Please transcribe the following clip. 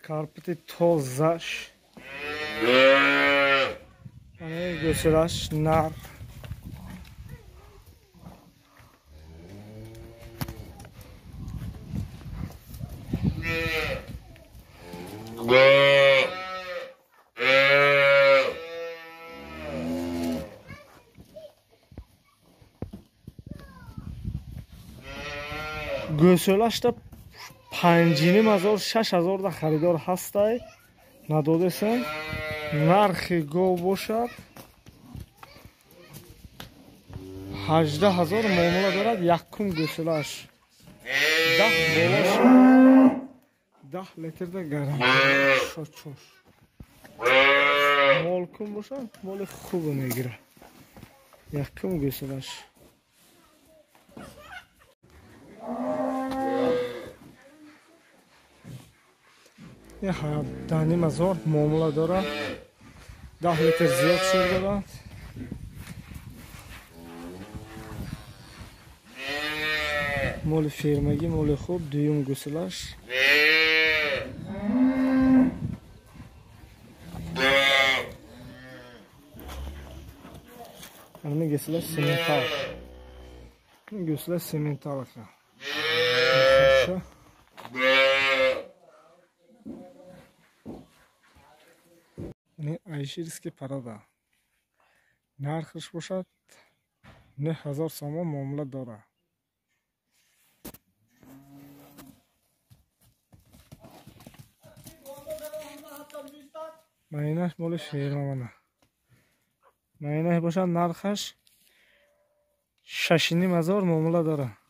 Карпити тозаш. Гӯсолаш нар. Гӯсолашда 5,5 ҳазор 6 ҳазор да харидор ҳастай, надодесем. Нархи гов бошад 18 ҳазор муомила дорад. Якум гӯсолаш 10 болош, 10 литрда гарантия. Молкун бошад, моли хубе мегирад. Якум гӯсолаш. 17,5 ҳазор муомила дорад. 10 литр зиёд шир дорад. Моли фермагӣ, моли хуб, дуюм гӯсолаш. Ами гӯсолаш сементал, гӯсолаш сементал ака. Айширский порода. Нархаш бошад 9000 сомон муомила дорад. Майнаш моли фермамана. Майнаш бошад, нархаш 6,5 ҳазор муомила дорад.